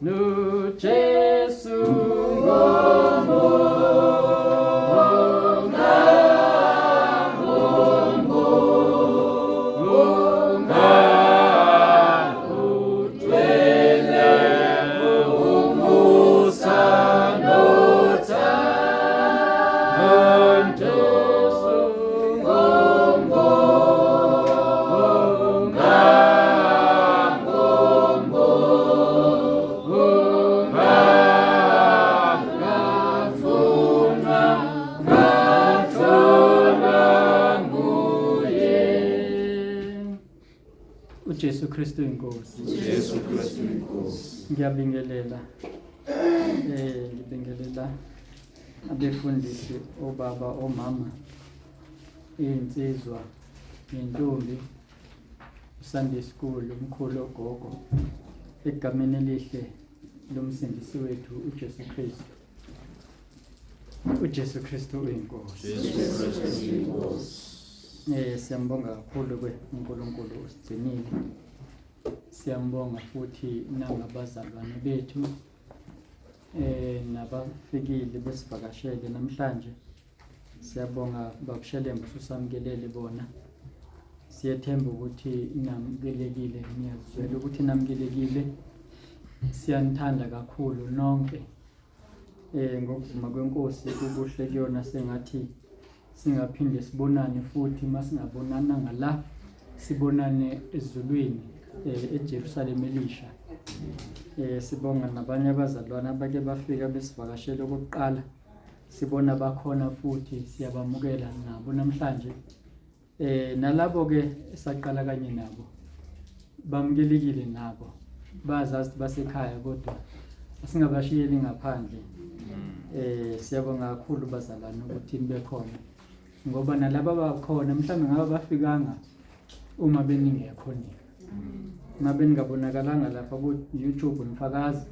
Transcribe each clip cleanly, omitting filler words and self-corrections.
noJesu uJesu Kristu inkosi. Jesu Kristu inkosi. Ngiyabingelela. Ngibingelela abefundisi, obaba, omama, iy'nsizwa, nentombi, Sunday school, umkhulu ogogo, egameni elihle lomsindisi wethu uJesu Kristu. uJesu Kristu uyinkosi. Jesu Kristu inkosi. Siyambonga kakhulu ke uNkulunkulu usigcinile. Siyambonga futhi nangabazalwane bethu nabafikile besivakashele namhlanje. Siyabonga babushelembe ususamukelele bona. Siyethemba ukuthi namukelekile, ngiyazwela ukuthi namukelekile. Siyanithanda kakhulu nonke. Ngokuvuma kwenkosi kukuhle kuyona sengathi singaphinde sibonane futhi masingabonana ngala sibonane ezulwini eJerusalem elisha. Sibonga nabanye abazalwane abake bafika besivakashela okokuqala. Sibona bakhona futhi siyabamukela nabo namhlanje. Nalabo ke esaqala kanye nabo bamukelekile nabo, bazazi ukuthi basekhaya kodwa asingabashiyeli ngaphandle. Siyabonga kakhulu bazalwane ukuthi nibe khona, ngoba nalaba abakhona mhlawumbe ngabe bafikanga uma beningekho nina, uma beningabonakalanga lapha ku-YouTube nifakazi,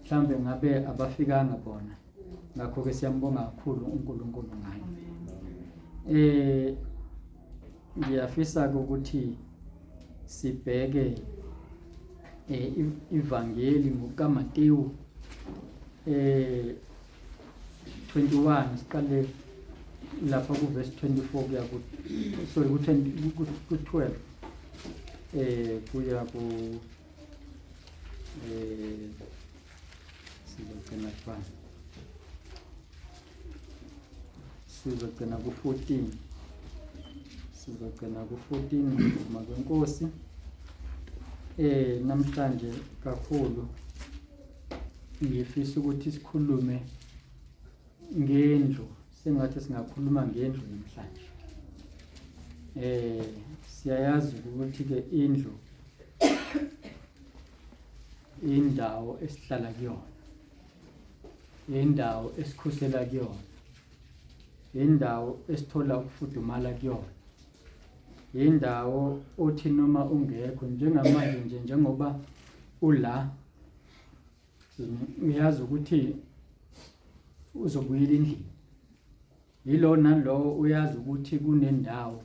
mhlawumbe ngabe abafikanga bona. Ngakho-ke siyambonga kakhulu uNkulunkulu ngayo. Ngiyafisa ukuthi sibheke ivangeli ngokukaMateyu 21, siqale lapha ku verse 24 kuya ku, sorry, ku twenty, ku, ku 12 kuya ku sizogcina kubani? Sizogcina ku 14. Sizogcina ku 14 ngokuvuma kwenkosi. Namhlanje kakhulu ngifisa ukuthi sikhulume ngendlu, sengathi singakhuluma ngendlu namhlanje. Siyayazi ukuthi ke indlu indawo esihlala kuyona, indawo esikhusela kuyona, indawo esithola ukufudumala kuyona, indawo othi noma ungekho njengamanje nje, njengoba ula uyazi ukuthi uzobuyela endlini. Yilo nalowo uyazi ukuthi kunendawo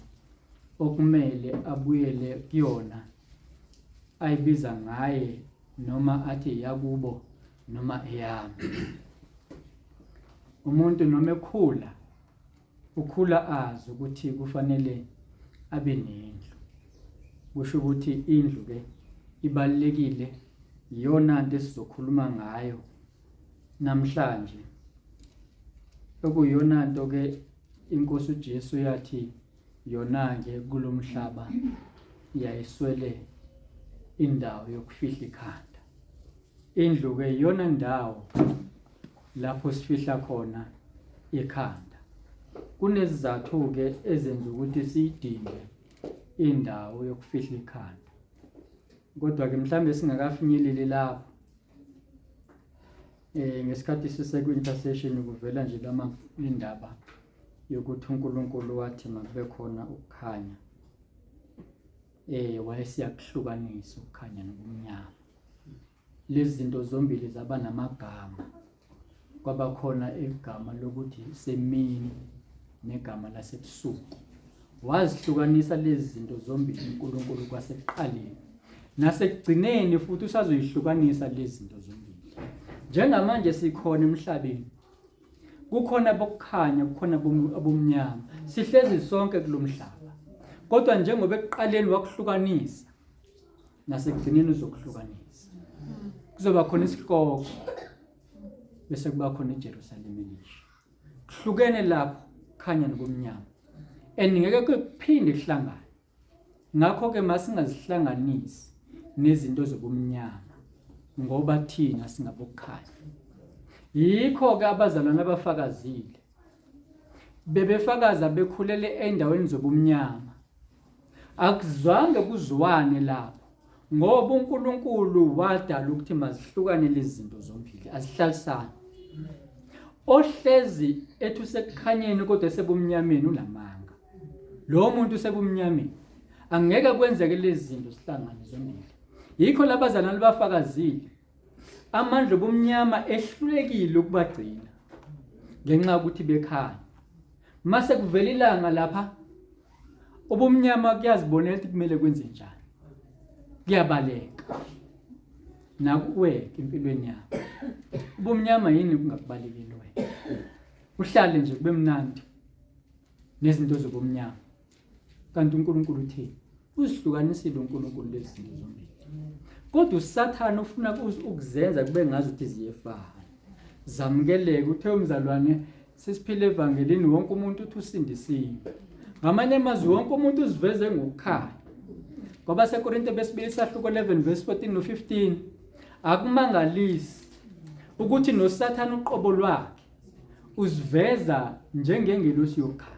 okumele abuyele kuyona, ayibiza ngaye noma athi eyakubo noma eyami. Umuntu noma ekhula ukhula azi ukuthi kufanele abe nendlu. Kusho ukuthi indlu ke ibalulekile, iyona nto esizokhuluma ngayo namhlanje. Okuyiyona nto ke inkosi uJesu yathi yona ke kulomhlaba yayiswele indawo yokufihla ikhanda. Indlu ke iyona ndawo lapho sifihla khona ikhanda. Kunezizathu ke ezenza ukuthi siyidinge indawo yokufihla ikhanda. Kodwa ke mhlambe singakafinyeleli lapho. Ngesikhathi sise kwi-intercession kuvela nje lama indaba yokuthi uNkulunkulu wathi makube khona ukukhanya. Wayesiyakuhlukanisa ukukhanya nobumnyama. Lezi zinto zombili zaba namagama. Kwaba khona igama lokuthi semini negama lasebusuku. Wazihlukanisa lezi zinto zombili uNkulunkulu kwasekuqaleni. Nasekugcineni futhi usazoyihlukanisa lezi zinto zombili. Njengamanje sikhona emhlabeni. Kukhona abokukhanya, kukhona abomnyama. Sihlezi sonke kulomhlaba. Kodwa njengoba ekuqaleni wakuhlukanisa, nasekugcineni uzokuhlukanisa. Kuzoba khona isihloko bese kuba khona iJerusalema elisha. Kuhlukene lapho khanya nobumnyama. And ngeke kuphinde kuhlangane. Ngakho-ke masingazihlanganisi nezinto zobumnyama ngoba thina singabokukhanya. Yikho-ke abazalwane abafakazile bebefakaza bekhulele endaweni zobumnyama. Akuzange kuzwane lapho ngoba uNkulunkulu wadala ukuthi mazihlukane lezi zinto zombili, azihlalisane. Ohlezi ethi usekukhanyeni kodwa esebumnyameni unamanga. Lo muntu usebumnyameni. Angeke kwenzeke lezi zinto zihlangane zombili. Yikho labazalwane bafakazile. Amandla obumnyama ehlulekile ukubagcina ngenxa yokuthi bekhanya. Mase kuvela ilanga lapha ubumnyama kuyazibonela ukuthi kumele kwenze njani. Kuyabaleka. Nakuwe empilweni yakho. Ubumnyama yini kungakubalekeli wena? Uhlale nje kube mnandi. Nezinto zobumnyama. Kanti uNkulunkulu uthini? Uzihlukanisile uNkulunkulu lezi zinto zombili. Kodwa uSathane ufuna ukuzenza kube ngazi ukuthi ziyefana. Zamukeleke uthe umzalwane sesiphile evangelini wonke umuntu uthi usindisiwe. Ngamanye amazwi wonke umuntu uziveze ngokukhanya. Ngoba seKorinte besibili sahluko 11 verse 14 no 15 akumangalisi ukuthi noSathane uqobo lwakhe uziveza njengengelosi yokukhanya.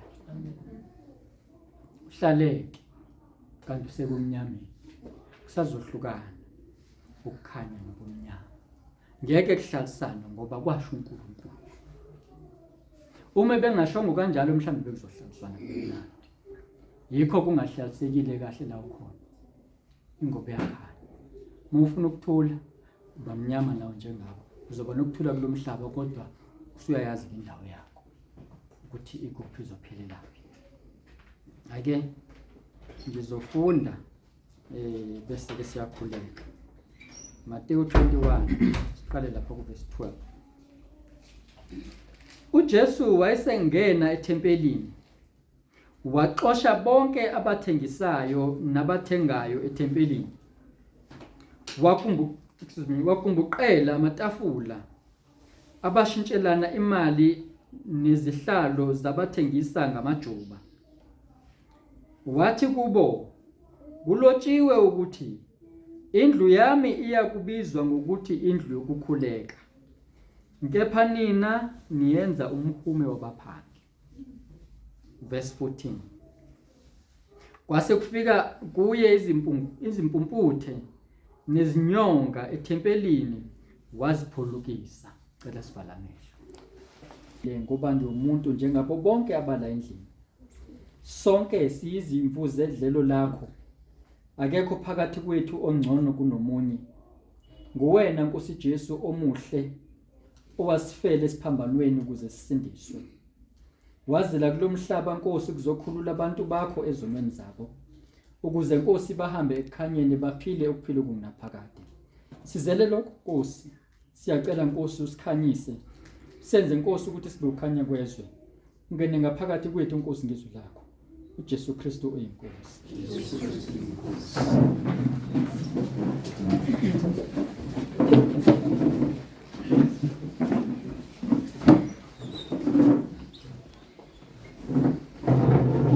Uhlaleke kanti usekumnyameni. Kusazohlukana ukukhanya nobumnyama. Ngeke kuhlalisane ngoba kwasho uNkulunkulu. Uma bengashongo kanjalo mhlawumbe bekuzohlaliswana kumnandi. Yikho kungahlalisekile kahle la ukhona. Ingoba iyakhanya. Uma ufuna ukuthula uba mnyama nawo njengabo. Uzoba nokuthula kulo mhlaba kodwa usuyayazi indawo yakho ukuthi ikuphi uzophelelaphi. Ake ngizofunda eh bese ke siyakhuleka. Mateyu 21 siqale lapha ku verse 12. UJesu wayesengena ethempelini waxosha bonke abathengisayo nabathengayo ethempelini. Wakumbu excuse me wakumbuqela amatafula abashintshelana imali nezihlalo zabathengisa ngamajuba. Wathi kubo, Kulotshiwe ukuthi, Indlu yami iyakubizwa ngokuthi indlu yokukhuleka, kepha nina niyenza umhume wabaphangi. Verse 14. Kwase kufika kuye izimpumputhe nezinyonga ethempelini waziphulukisa. Cela sivale amehlo. Le ngoba ngiwumuntu njengabo bonke abala endlini. Sonke siyizimvu zedlelo lakho. Akekho phakathi kwethu ongcono kunomunye. Nguwena Nkosi Jesu omuhle owasifela esiphambanweni ukuze sisindiswe. Wazela kulomhlaba Nkosi kuzokhulula abantu bakho ezonweni zabo. Ukuze Nkosi bahambe ekukhanyeni baphile ukuphila okungunaphakade. Sizele lokho Nkosi. Siyacela Nkosi usikhanyise. Senze Nkosi ukuthi sibe ukukhanya kwezwe. Ungene ngaphakathi kwethu Nkosi ngezwi lakho. uJesu Kristu uyinkosi. Jesu Kristu uyinkosi.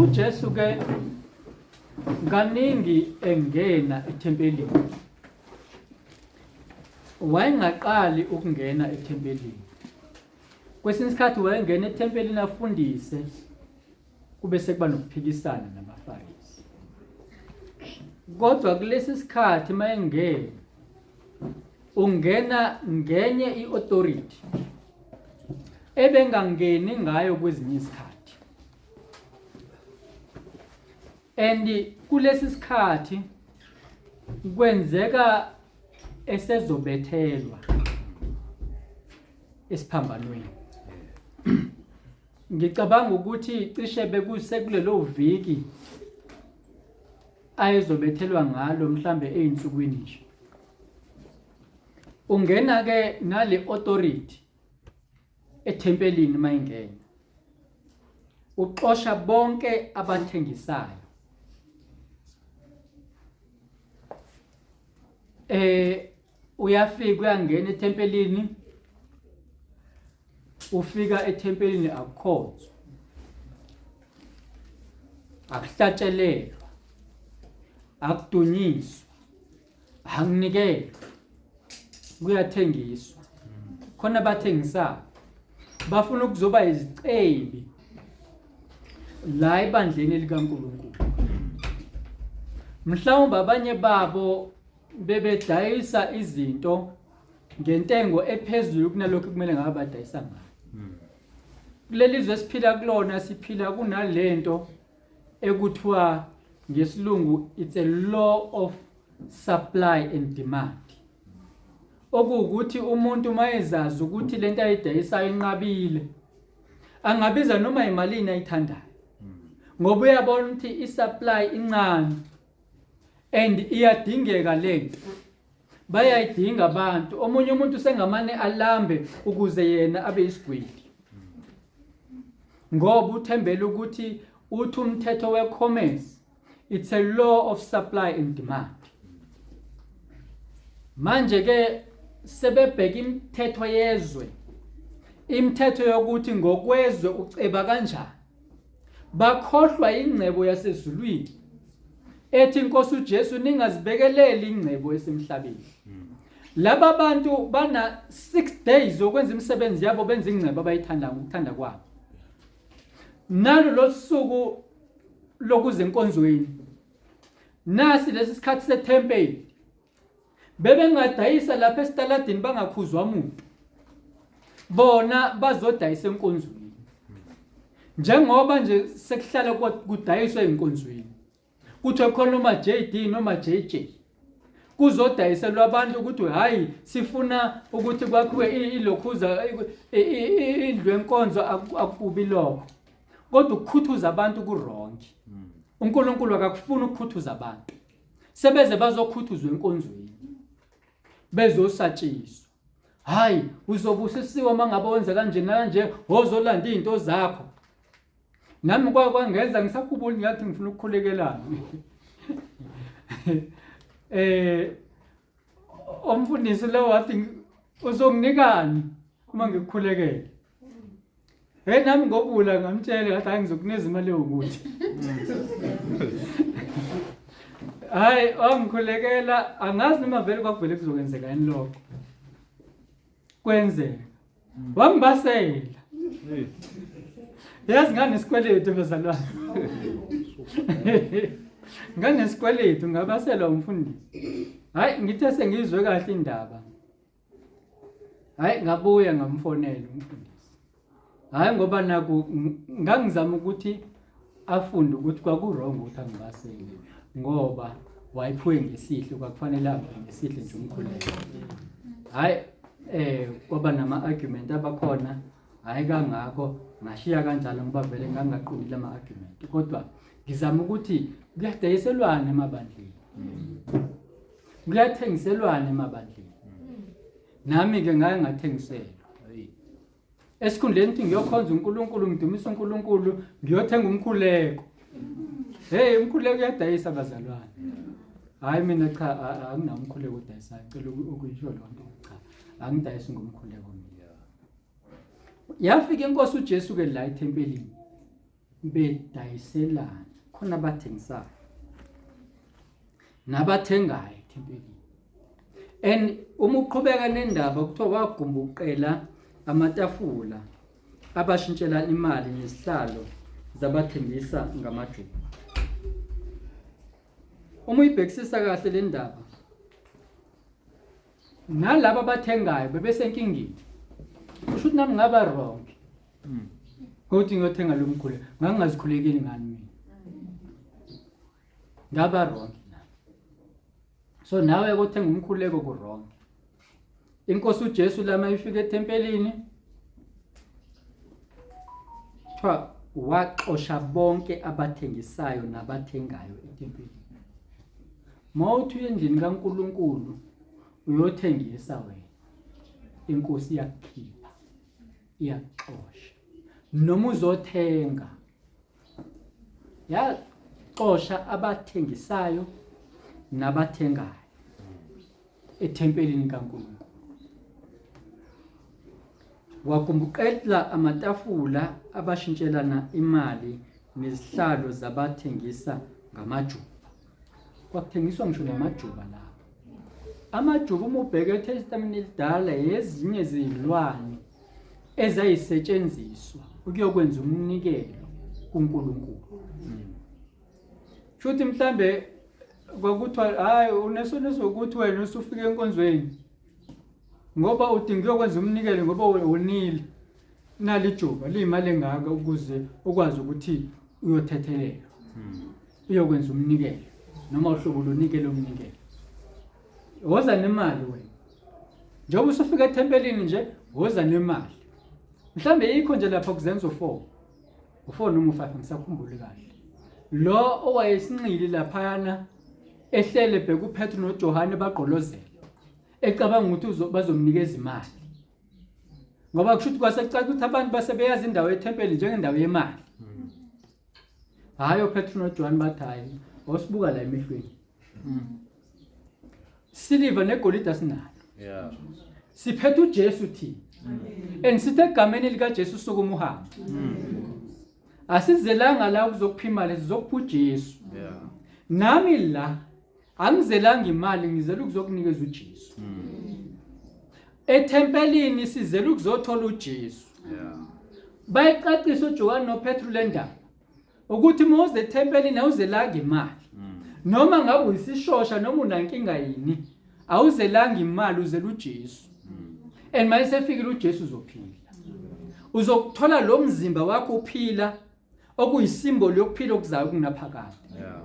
UJesu ke kaningi engena ethempelini. Wayengaqali ukungena ethempelini. Kwesinye isikhathi wayengena ethempelini afundise kube sekuba nokuphikisana nabaFarisi. Kodwa kulesi sikhathi mayengena ungena ngenye i-authority ebengangeni ngayo kwezinye izikhathi. And kulesi sikhathi kwenzeka esezobethelwa esiphambanweni. Ngicabanga ukuthi cishe bekusekulelo viki ayezobethelwa ngalo mhlambe ezinsukwini nje. Ungena ke nale authority ethempelini mayingena. Uxosha bonke abathengisayo. Eh uyafika uyangena ethempelini ufika ethempelini akukhonzwa akuhlatshelelwa akudunyiswa akunikelwa kuyathengiswa khona abathengisayo bafuna ukuzoba izicebi la ebandleni likaNkulunkulu mhlawumbe abanye babo bebedayisa izinto ngentengo ephezulu kunalokhu kumele ngabe badayisa ngayo kuleli zwe esiphila kulona siphila kunalento ekuthiwa ngesilungu it's a law of supply and demand okuwukuthi umuntu mayezazi ukuthi lento ayidayisayo inqabile angabiza noma imalini ayithandayo ngoba uyabona ukuthi i-supply incane and iyadingeka lento bayayidinga abantu omunye umuntu sengamane alambe ukuze yena abe isigwili ngoba uthembele ukuthi uthi umthetho we-commerce it's a law of supply and demand manje ke sebebheka imithetho yezwe imithetho yokuthi ngokwezwe uceba kanjani bakhohlwa ingcebo yasezulwini ethi inkosi uJesu ningazibekeleli ingcebo esemhlabeni laba bantu bana 6 days okwenza imisebenzi yabo benza ingcebo abayithanda ngokuthanda kwabo nalo losuku lokuza enkonzweni nasi lesi sikhathi sethempeli Bebengadayisa lapha esitaladini bangakhuzwa muntu. Bona bazodayisa enkonzweni. Njengoba nje sekuhlala kudayiswa enkonzweni. Kuthiwe khona noma JD noma JJ. Kuzodayiselwa abantu ukuthi hayi sifuna ukuthi kwakhiwe ilokhuza indlu yenkonzo akukubi lokho. Kodwa ukukhuthuza abantu ku wrong. uNkulunkulu akakufuni ukukhuthuza abantu. Sebeze bazokhuthuzwa enkonzweni. Bezosatshiswa. Hayi, uzobusisiwa mangabe wenza kanje nakanje, wozolanda izinto zakho. Nami kwa kwangenza ngisakhubula ngathi ngifuna ukukhulekelana. Eh omfundisi lo wathi uzonginikani uma ngikukhulekela. Hey nami ngobula ngamtshela ngathi hayi ngizokuneza imali yokuthi. Hayi wangikhulekela angazi noma vele kwakuvele kuzokwenzeka yini lokho. Kwenzeka. Wangibasela. Yazi nganesikweletu bazalwane. Nganesikweletu ngabaselwa umfundisi. Hayi ngithe sengizwe kahle indaba. Hayi ngabuya ngamfonela umfundisi. Hayi ngoba naku ngangizama ukuthi afunde ukuthi kwaku-wrong ukuthi angibasele ngoba wayephuwe ngesihle kwakufanele ahambe ngesihle nje umkhuleko. Hayi eh kwaba nama-argument abakhona hhayi kangako ngashiya kanjalo ngoba vele ngangaqondile ama-argument kodwa ngizama ukuthi kuyadayiselwana emabandleni Kuyathengiselwana emabandleni. Nami ke ngake ngathengiselwa. Esikhundleni ukuthi ngiyokhonza uNkulunkulu ngidumisa uNkulunkulu ngiyothenga umkhuleko. Hey umkhuleko uyadayisa bazalwane. Hayi mina cha anginawo umkhuleko odayisayo cela ukuyisho loo nto cha angidayisi ngomkhuleko mina. Yafika inkosi uJesu ke la ethempelini. Bedayiselana khona abathengisayo nabathengayo ethempelini and uma uqhubeka nendaba kuthiwa wagumbuqela amatafula abashintshela imali nezihlalo zabathengisa ngamajuba uma uyibhekisisa kahle le ndaba nalaba abathengayo bebesenkingeni kusho ukuthi nami ngaba wrong Ngokuthi ngiyothenga lo mkhulu ngangingazikhulekeli ngani mina ngaba wrong nami so nawe kothenga umkhuleko ku wrong inkosi uJesu lama ifika ethempelini kuthiwa waxosha bonke abathengisayo nabathengayo ethempelini mawuthi uye endlini kaNkuluNkulu uyothengisa wena. Inkosi iyakukhipha, iyakuxosha. Noma uzothenga, yaxosha abathengisayo nabathengayo ethempelini kaNkulunkulu. Wagumbuqela amatafula abashintshelana imali nezihlalo zabathengisa ngamajuba. Kwakuthengiswa ngisho namajuba lapho. Amajuba uma ubheka eTestamenteni elidala ezinye zezilwane ezayisetshenziswa ukuyokwenza umnikelo kuNkulunkulu. Shuthi mhlambe kwakuthiwa hayi unesono sokuthi wena usufika enkonzweni ngoba udinga ukuyokwenza umnikelo ngoba wonile nali ijuba liyimali engaka ukuze ukwazi ukuthi uyothethelelwa uyokwenza umnikelo noma uhlobo lonikelo umnikelo woza nemali wena njengoba usufika ethempelini nje woza nemali mhlambe yikho nje lapha kuzenzo 4 u4 noma u5 ngisakhumbuli kahle lo owayesinxili laphayana ehlele bheka uPetru noJohane bagqolozela ecabanga ukuthi bazomnikeza imali ngoba kusho ukuthi kwasecaca ukuthi abantu basebeyazi indawo yethempeli njengendawo yemali hhayi oPetru noJohane bathi hhayi osibuka la emehlweni siliva negolide asinalo Yeah. Siphethe uJesu thina. And sithe egameni likaJesu sukuma uhambe. Asizelanga la ukuzokupha imali sizokupha uJesu. Yeah. Nami la angizelanga imali ngizela ukuzokunikeza uJesu. Ethempelini sizela ukuzothola uJesu. Yeah. Bayicacisa uJohane noPetru le ndaba. Ukuthi uma uze ethempelini awuzelanga imali. Noma ngabe uyisishosha noma unankinga yini, awuzelanga imali uzela uJesu. And mayesefikile uJesu uzophila. Uzokuthola lo mzimba wakho uphila okuyisimboli yokuphila okuzayo kunaphakade. Yeah.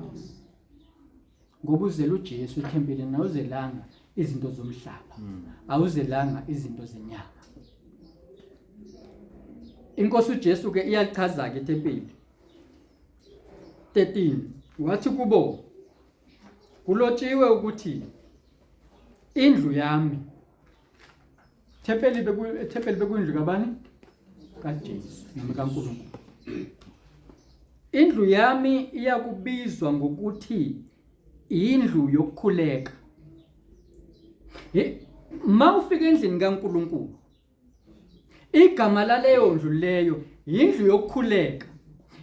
Ngoba uzela uJesu ethempelini awuzelanga izinto zomhlaba. Awuzelanga izinto zenyama. Inkosi uJesu ke iyalichaza ke ithempeli. 13 wathi kubo kulotshiwe ukuthi indlu yami thempeli beku thempeli bekuyindlu kabani kaJesu noma kaNkulunkulu indlu yami iyakubizwa ngokuthi indlu yokukhuleka ma ufika endlini kaNkulunkulu Igama laleyo ndlu leyo yindlu yokukhuleka.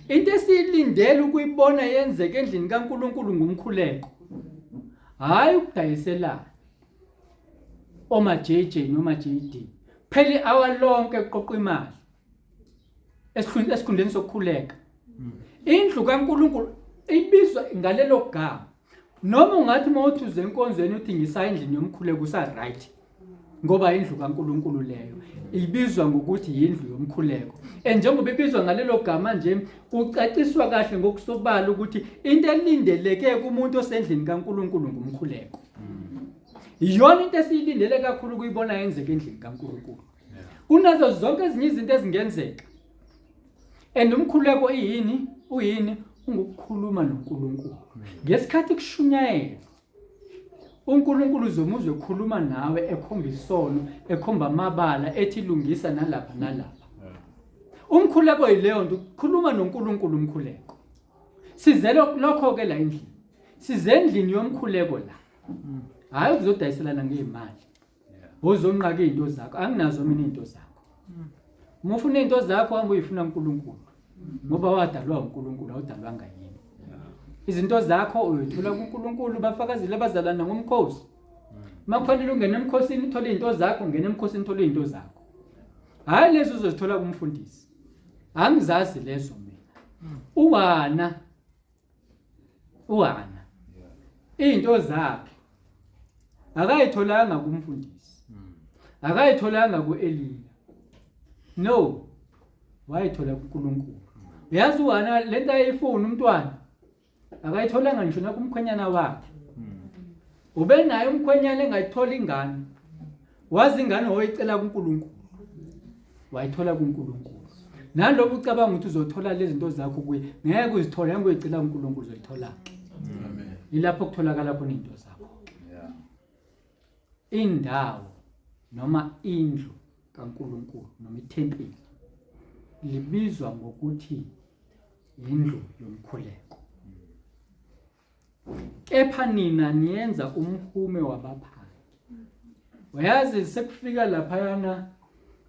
Into esiyilindele ukuyibona yenzeka endlini kaNkulunkulu ngumkhuleko. Hayi ukudayiselana. Oma JJ noma JD. Phela i-hour lonke kuqoqa imali. Esikhundleni sokukhuleka. Indlu kaNkulunkulu ibizwa ngalelo gama. Noma ungathi uma uthi uze enkonzweni uthi ngisaya endlini yomkhuleko usa right. Ngoba indlu kaNkulunkulu leyo ibizwa ngokuthi yindlu yomkhuleko. And njengoba ibizwa ngalelo gama nje kucaciswa kahle ngokusobala ukuthi into elindeleke kumuntu osendlini kaNkulunkulu ngumkhuleko. Iyona into esiyilindele kakhulu ukuyibona yenzeka endlini kaNkulunkulu. Kunazo zonke ezinye izinto ezingenzeka. And umkhuleko iyini? Uyini? Ungukukhuluma noNkulunkulu. Ngesikhathi kushunyayelwa uNkulunkulu uzomuzwa ekhuluma nawe ekhomba isono, ekhomba amabala, ethi lungisa nalapha nalapha. Umkhuleko yileyo nto, ukukhuluma noNkulunkulu umkhuleko. Sizele lokho ke la endlini. Size endlini yomkhuleko la. Hayi ukuzodayiselana ngezimali. Uzonqaka izinto zakho, anginazo mina izinto zakho. Uma ufuna izinto zakho hamba uyifuna uNkulunkulu. Ngoba wadalwa uNkulunkulu awudalwanga yini. Izinto zakho uyothola kuNkulunkulu bafakazile abazalana ngomkhosi. Uma kufanele ungene emkhosini uthole izinto zakho, ungene emkhosini uthole izinto zakho. Hayi lezo uzozithola kumfundisi. Angizazi lezo mina. Uwana uHana izinto zakhe akayitholanga kumfundisi akayitholanga kuEliya no wayithola kuNkulunkulu uyazi uHana lento ayifuna umntwana akayitholanga ngisho nakumkhwenyana wakhe ubenaye umkhwenyana engayithola ingane wazi ingane oyicela kuNkulunkulu wayithola kuNkulunkulu nalobu ucabanga ukuthi uzothola lezi zinto zakho kuye ngeke uzithole ngeke uyicela kuNkulunkulu uzoyithola Amen. Ilapho kutholakala khona izinto zakho Yeah. indawo noma indlu kaNkulunkulu noma ithempeli libizwa ngokuthi indlu yomkhuleko. Kepha nina niyenza umhume wabaphangi. Uyazi sekufika laphayana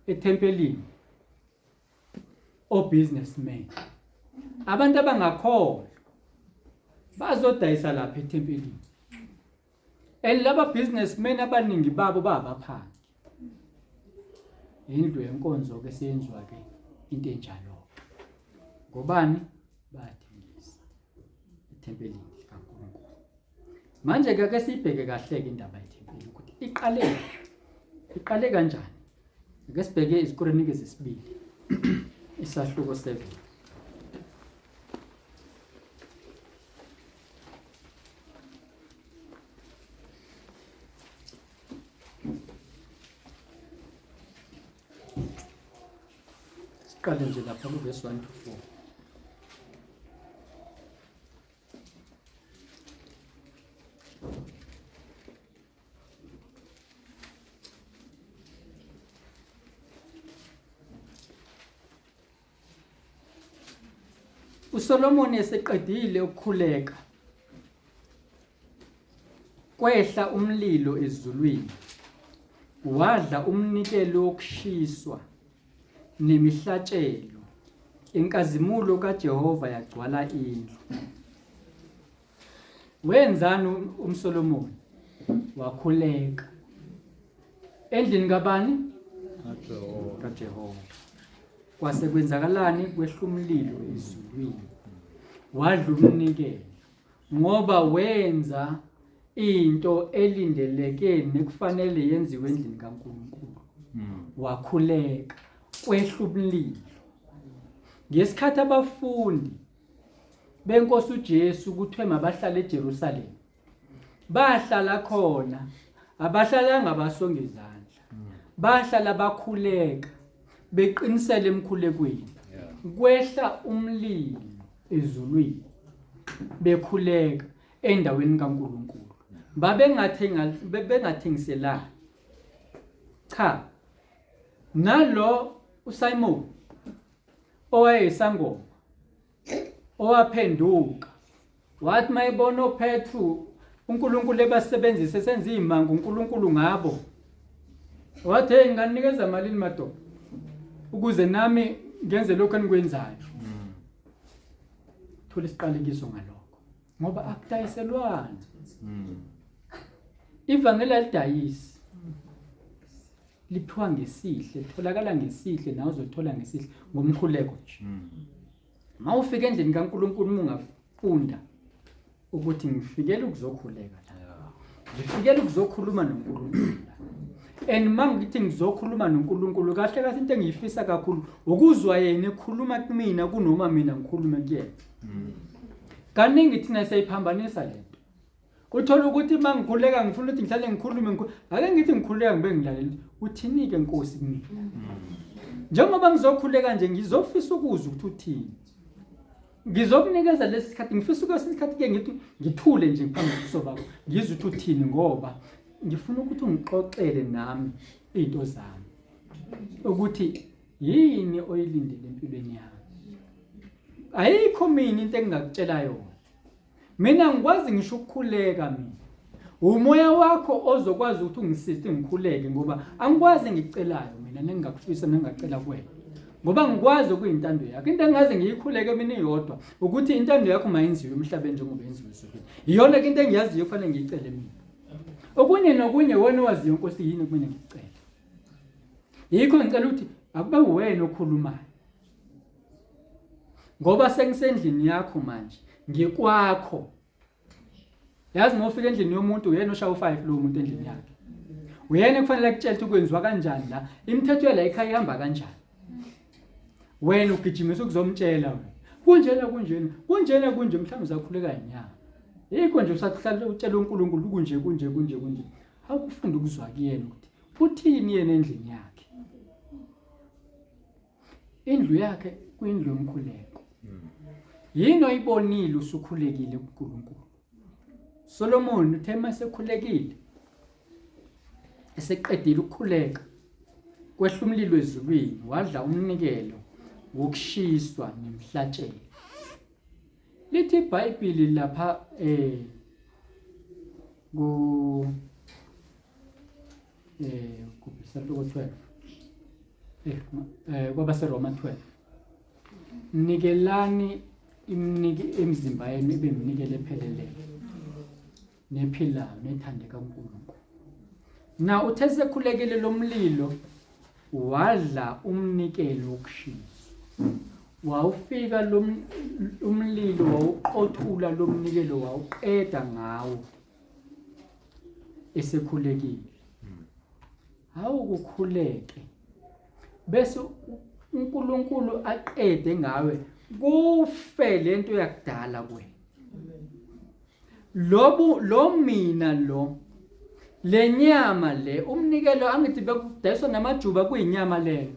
ethempelini o-businessmen abantu abangakholwa bazodayisa lapha ethempelini and laba businessmen abaningi babo babaphangi indlu yenkonzo ke seyenziwa ke into enjalo ngobani bayathengisa ethempelini likaNkulunkulu manje ke ake siyibheke kahle ke indaba yethempeli ukuthi iqale iqale kanjani Ake sibheke iziKronike zesibili isahluko 7. Siqale nje lapha kuvesi 1 to 4. uSolomoni eseqedile ukukhuleka kwehla umlilo ezulwini wadla umnikelo wokushiswa nemihlatshelo inkazimulo kaJehova yagcwala indlu Wenzani umSolomoni? Wakhuleka. Endlini kabani? KaJehova. KaJehova. Kwase kwenzakalani? Kwehla umlilo ezulwini. Wadla umnikelo ngoba wenza into elindeleke nekufanele yenziwe endlini kaNkulunkulu. Wakhuleka kwehla umlilo. Ngesikhathi abafundi benkosi uJesu kuthiwe mabahlale eJerusalema. Bahlala khona, abahlalanga basonga izandla. Bahlala bakhuleka, beqinisele emkhulekweni. Kwehla umlilo ezulwini bekhuleka endaweni kaNkulunkulu. Babengathenga bengathengiselani. Cha. Nalo uSimon owayeyisangoma owaphenduka wathi mayebona oPetru uNkulunkulu ebasebenzise senza izimanga uNkulunkulu ngabo wathi hey nginganikeza malini madoda ukuze nami ngenze lokho enikwenzayo thola isiqalekiso ngalokho ngoba akudayiselwana ivangeli alidayisi liphiwa ngesihle litholakala ngesihle nawe uzolithola ngesihle ngomkhuleko nje uma ufika endlini kaNkulunkulu uma ungafunda ukuthi ngifikele ukuzokhuleka la ngifikele ukuzokhuluma noNkulunkulu la and uma ngithi ngizokhuluma noNkulunkulu kahle kahle into engiyifisa kakhulu ukuzwa yena ekhuluma kumina kunoma mina ngikhulume kuyena kaningi thina siyayiphambanisa lento Uthola ukuthi uma ngikhuleka ngifuna ukuthi ngihlale ngikhulume ake ngithi ngikhuleka ngibe ngilalela uthini-ke nkosi kumina njengoba ngizokhuleka nje ngizofisa ukuzwa ukuthi uthini ngizokunikeza lesi sikhathi ngifisa ukwesinye isikhathi ke ngithi ngithule nje phambi kobuso bakho ngizwe ukuthi uthini ngoba ngifuna ukuthi ungixoxele nami iy'nto zami ukuthi yini oyilindele empilweni yami ayikho mina into engingakutshela yona Mina ngikwazi ngisho ukukhuleka mina. Umoya wakho ozokwazi ukuthi ungisize ngikhuleke ngoba angikwazi engikucelayo mina nengingakufisa nengingacela kuwena. Ngoba ngikwazi okuyintando yakho. Into engaze ngiyikhuleke mina iyodwa ukuthi intando yakho mayenziwe emhlabeni njengoba yenziwe ezulwini. Iyona ke into engiyaziyo kufanele ngiyicele mina. Okunye nokunye wena owaziyo Nkosi yini kumele ngikucele. Yikho ngicela ukuthi akube uwena okhulumayo. Ngoba sengisendlini yakho manje, ngikwakho. Yazi uma ufika endlini yomuntu uyena oshaya u5 lowo muntu endlini yakhe. Uyena kufanele akutshele ukuthi kwenziwa kanjani la, imithetho yala ekhaya ihamba kanjani. Wena ugijimisa ukuzomtshela wena. Kunjena kunjena, kunjena kunje mhlawumbe usakhuleka inyama. Yikho nje usahlala utshela uNkulunkulu kunje kunje kunje kunje. Awukufunda ukuzwa kuyena ukuthi uthini yena endlini yakhe. Indlu yakhe kwindlu yomkhuleko. Yini oyibonile usukhulekile kuNkulunkulu? Solomon uthe masekhulekile eseqedile ukukhuleka Kwehla umlilo ezulwini wadla umnikelo wokushiswa nemhlatshelo. Lithi iBhayibheli lapha eh ku eh kuphi sahluko 12 eh, eh kwabaseRoma 12 nikelani imniki imizimba yenu ibe iminikelo epheleleyo nephilayo nethandeka kuNkulunkulu. Na uthe sekhulekile lomlilo wadla umnikelo wokushiswa. Wawufika lo umlilo wawuqothula lo mnikelo wawuqeda ngawo esekhulekile. Hawu kukhuleke bese uNkulunkulu aqede ngawe kufe lento yakudala kuwena. Lobu lo mina lo lenyama le umnikelo angithi bekudayiswa namajuba kuyinyama leyo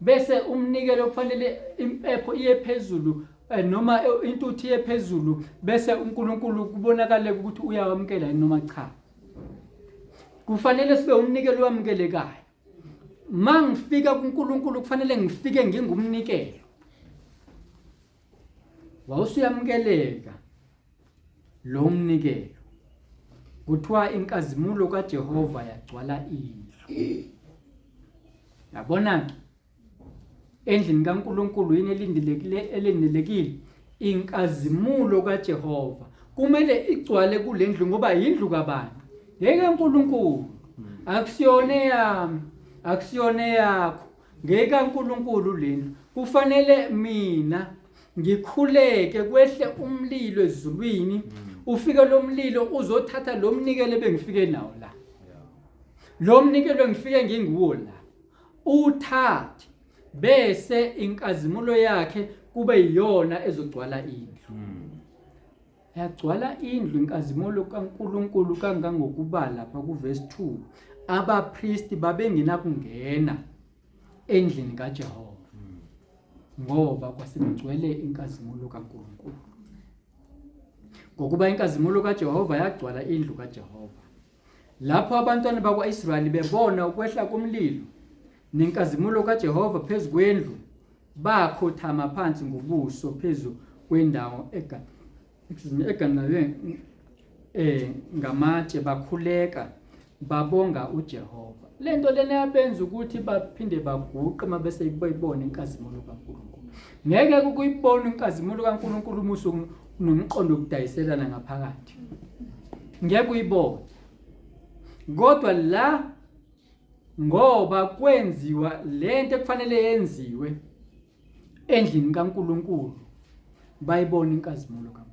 bese umnikelo kufanele impepho iye phezulu eh, noma eh, intuthu iye phezulu bese uNkulunkulu kubonakale ukuthi uyawamukela noma cha kufanele sibe umnikelo owamukelekayo mangifika kuNkulunkulu kufanele ngifike ngingumnikelo Wawusuyamukeleka lo mnikelo. Kuthiwa inkazimulo kaJehova yagcwala indlu. Yabona-ke endlini kaNkulunkulu yini elindelekile elindelekile inkazimulo kaJehova kumele igcwale kulendlu ngoba yindlu kabani ngekaNkulunkulu akusiyona eyami akusiyona eyakho ngekaNkulunkulu lendlu kufanele mina ngikhuleke kwehle umlilo ezulwini ufike lo mlilo uzothatha lo mnikelo ebengifike nawo la lo mnikelo engifike nginguwo la uthathe bese inkazimulo yakhe kube yiyona ezogcwala indlu Yagcwala indlu inkazimulo kaNkulunkulu kangangokuba lapha kuvesi 2 abapristi babengenakungena endlini kaJehova ngoba kwasekugcwele inkazimulo kaNkulunkulu. Ngokuba inkazimulo kaJehova yagcwala indlu kaJehova. Lapho abantwana bakwa-Israyeli bebona ukwehla komlilo nenkazimulo kaJehova phezu kwendlu, bakhothama phansi ngobuso phezu kwendawo eganqelwe eh ngamatshe bakhuleka babonga uJehova. Lento lena yabenza ukuthi baphinde baguqe uma bese beyibona inkazimulo kaNkulunkulu. Ngeke ukuyibona inkazimulo kaNkulunkulu uma usunomqondo wokudayiselana ngaphakathi. Ngeke uyibone. Kodwa la ngoba kwenziwa lento ekufanele yenziwe endlini kaNkulunkulu bayibona inkazimulo kaNkulunkulu.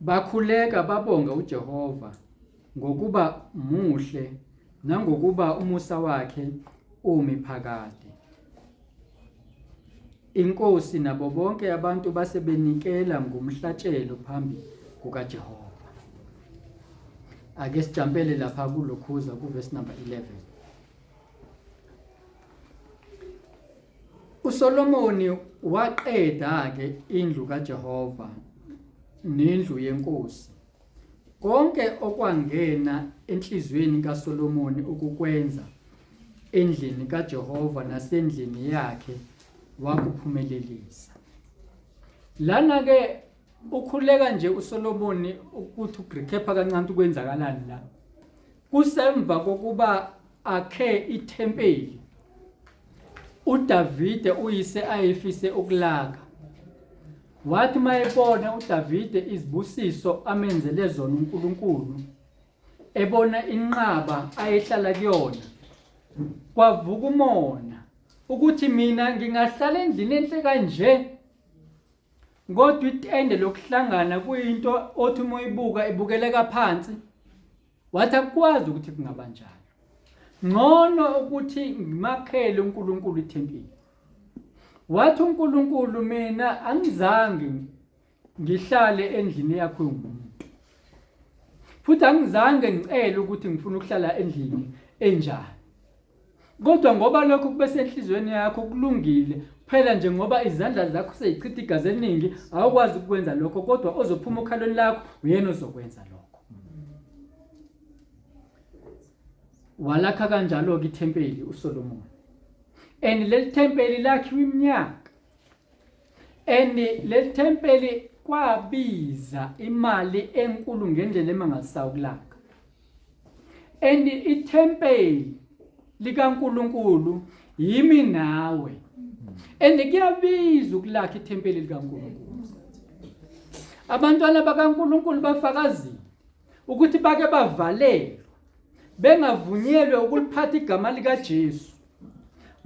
Bakhuleka babonga uJehova ngokuba muhle nangokuba umusa wakhe umi phakade. Inkosi nabo bonke abantu base benikela ngomhlatshelo phambi kukaJehova. Ake sijampele lapha kulokhuza kuvesi number 11. USolomoni waqeda-ke indlu kaJehova nendlu yenkosi. Konke okwangena enhliziyweni kaSolomoni ukukwenza endlini kaJehova nasendlini yakhe wakuphumelelisa. Lana ke ukhuleka nje uSolomoni ukuthi uGrekhepha kancane ukwenzakalani la. Kusemva kokuba akhe ithempeli uDavide uyise ayefise ukulaka. Wathi mayebona uDavide izibusiso amenzele zona uNkulunkulu, ebona inqaba ayehlala kuyona, kwavuka umona ukuthi mina ngingahlala endlini enhle kanje kodwa itende lokuhlangana kuyinto othi uma uyibuka ibukeleka phansi. Wathi akukwazi ukuthi kungaba njalo. Ngcono ukuthi ngimakhele uNkulunkulu ithempeli. Wathi uNkulunkulu mina angizange ngihlale endlini yakho yomuntu. Futhi angizange ngicele ukuthi ngifuna ukuhlala endlini enjani. Kodwa ngoba lokho kube senhliziyweni yakho kulungile kuphela nje ngoba izandla zakho seyichitha igazi eliningi awukwazi ukwenza lokho kodwa ozophuma okhalweni lakho uyena ozokwenza lokho. Walakha kanjalo-ke ithempeli uSolomon. And leli thempeli lakhiwa iminyaka. And leli thempeli kwabiza imali enkulu ngendlela emangalisayo ukulakha. And ithempeli likaNkuluNkulu yimi nawe. And kuyabiza ukulakha ithempeli likaNkuluNkulu. Abantwana bakaNkuluNkulu bafakazile ukuthi bake bavalelwa bengavunyelwe ukuliphatha igama likaJesu